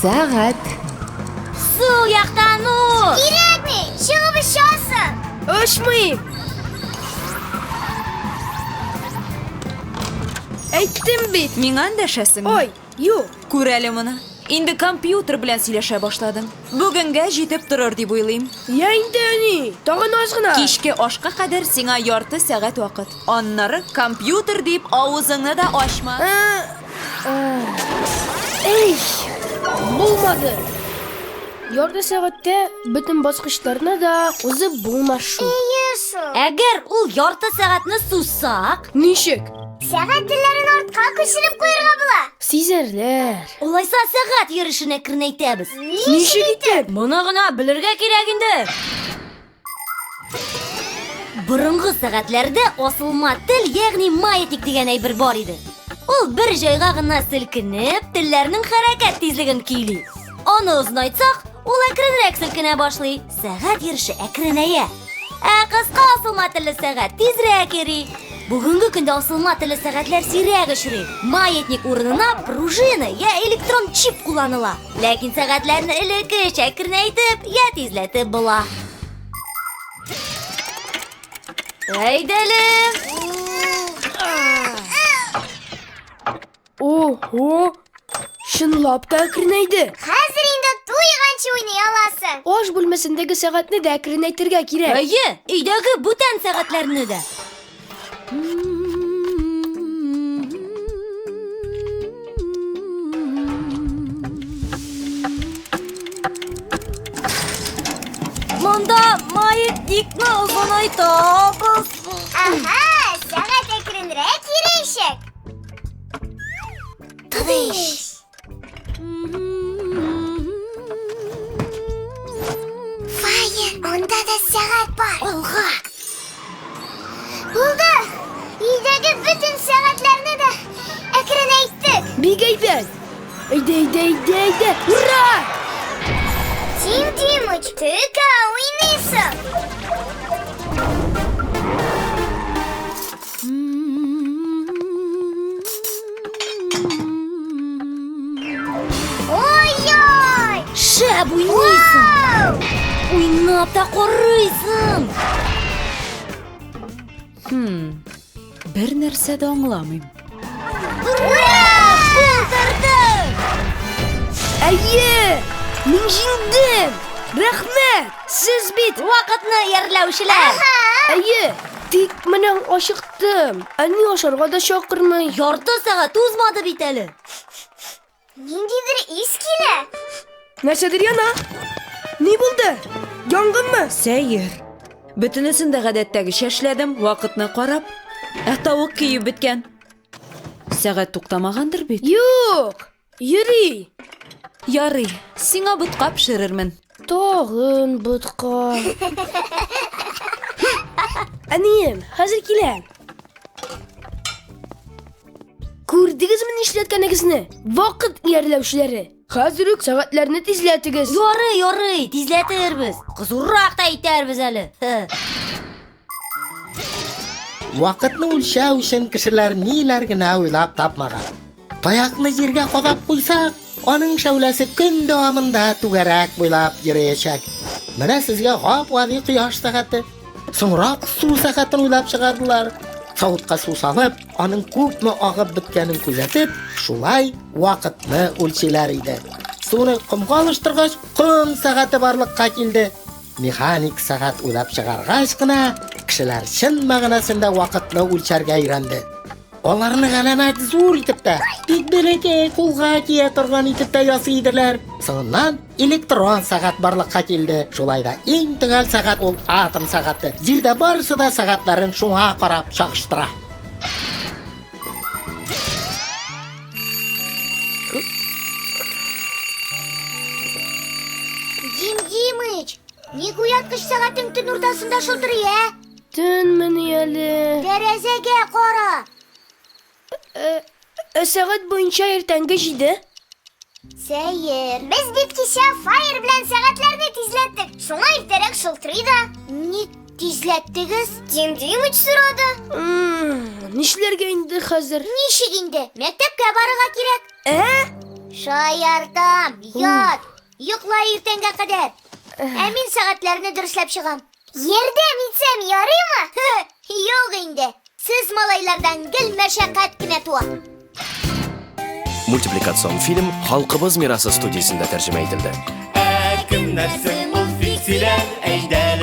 Сәгать. Сул яктан ук! Кирәкми, чыгып очасың. Очмыйм. Әйттем бит. Миңа эндәшәсеңме? Ой, юк. Күр әле моны. Инде компьютер белән сөйләшә башладың. Бүгенгә җитеп торыр дип уйлыйм. Я инде, әни, тагын аз гына. Кичке ашка кадәр сиңа ярты сәгать вакыт. Аннары компьютер дип авызыңны да ачма. Эй, булмады. Ярты сәгатьтә бөтен баскычларны да узып булмас шул. Әйе шул. Әгәр ул ярты сәгатьне сузсак, Ничек? Сәгать телләрен артка күчереп куярга була. Сизәрләр. алайса сәгать йөрешен әкренәйтәбез. Ничек итеп? Моны гына белергә кирәк инде. Борынгы сәгатьләрдә асылма тел, ягъни маятник дигән әйбер бар иде. Ул бер җайга гына селкенеп, телләрнең хәрәкәт тизлеген көйли. Аны озынайтсак, ул әкренрәк селкенә башлый, сәгать йөреше әкренәя. Ә кыска асылма телле сәгать тизрәк йөри. Бүгенге көндә асылма телле сәгатьләр сирәк очрый. Маятник урынына пружина я электрон чип кулланыла. Ләкин сәгатьләрне элеккечә әкренәйтеп я тизләтеп була. Әйдәле! Ого! Чынлап та әкренәйде. Хәзер инде туйганчы уйный аласың. Аш бүлмәсендәге сәгатьне дә әкренәйтергә кирәк. Әйе, өйдәге бүтән сәгатьләрне дә. Монда маятникны озынайтабыз. Ага, сәгать әкренрәк йөриячәк. Тыныч. Фаер, анда да сәгать бар. Алга. Булды. Өйдәге бөтен сәгатьләрне дә әкренәйттек. Бик әйбәт. Әйдә, әйдә, әйдә, әйдә. Ура! Тим Тимыч, тыка уйныйсың. Ой-ой! Шәп уйныйсың. Вау! Уйнап та карыйсың. Хм. Бер нәрсә дә аңламыйм. Ура! Булдырдык! Әйе! Мин җиңдем! Рәхмәт! Сез бит Вакытны иярләүчеләр. Әйе, тик менә ачыктым. Әни ашарга да чакырмый. Ярты сәгать узмады бит әле. Ниндидер ис килә. Нәрсәдер яна. Ни булды? Янгынмы? Сәер. Бөтенесен дә гадәттәгечә эшләдем, вакытны карап. Ә тавык көеп беткән. Сәгать туктамагандыр бит? Юк, йөри. Ярый, сиңа ботка пешерермен. Тагын ботка. Әнием, хәзер киләм. Күрдегезме нишләткәнегезне? Вакыт иярләүчеләре. Хәзер үк сәгатьләрне тизләтегез. Ярый, ярый, тизләтербез. Кызурак та итәрбез әле. Вакытны үлчәү өчен кешеләр ниләр генә уйлап тапмаган. Таякны җиргә кадап куйсак, аның шәүләсе көн дәвамында түгәрәк буйлап йөриячәк. Менә сезгә гап-гади кояш сәгате. Соңрак су сәгатен уйлап чыгардылар. Савытка су салып, аның күпме агып беткәнен күзәтеп, шулай вакытны үлчиләр иде. Суны комга алыштыргач, ком сәгате барлыкка килде. Механик сәгать уйлап чыгаргач кына, кешеләр чын мәгънәсендә вакытны үлчәргә өйрәнде. Аларны галәмәт зур итеп тә, бик бәләкәй кулга тия торган итеп тә ясый иделәр. Соңыннан электрон сәгать барлыкка килде. Шулай да иң төгәл сәгать ул атом сәгате. Җирдә барысы да сәгатьләрен шуңа карап чагыштыра. Дим Димыч, ник уяткыч сәгатең төн уртасында шылтырый, ә? Төнмени әле? Тәрәзәгә кара. Ә, ә сәгать буенча иртәнге 7. Сәер. Без бит кичә фаер белән сәгатьләрне тизләттек. Шуңа иртәрәк шылтырый да. Ник тизләттегез? Дим Димыч сорады. Нишләргә инде хәзер? Ничек инде? Мәктәпкә барырга кирәк. Ә? Шаяртам, ят. Йокла иртәнгә кадәр. Ә мин сәгатьләрне дөресләп чыгам. Ярдәм итсәм ярыймы? Юк инде. Сез малайлардан гел мәшәкать кенә туа. Мультипликацион фильм Халкыбыз мирасы студиясендә тәрҗемә ителде. Ә кемнәр соң ул фиксиләр? Әйдә.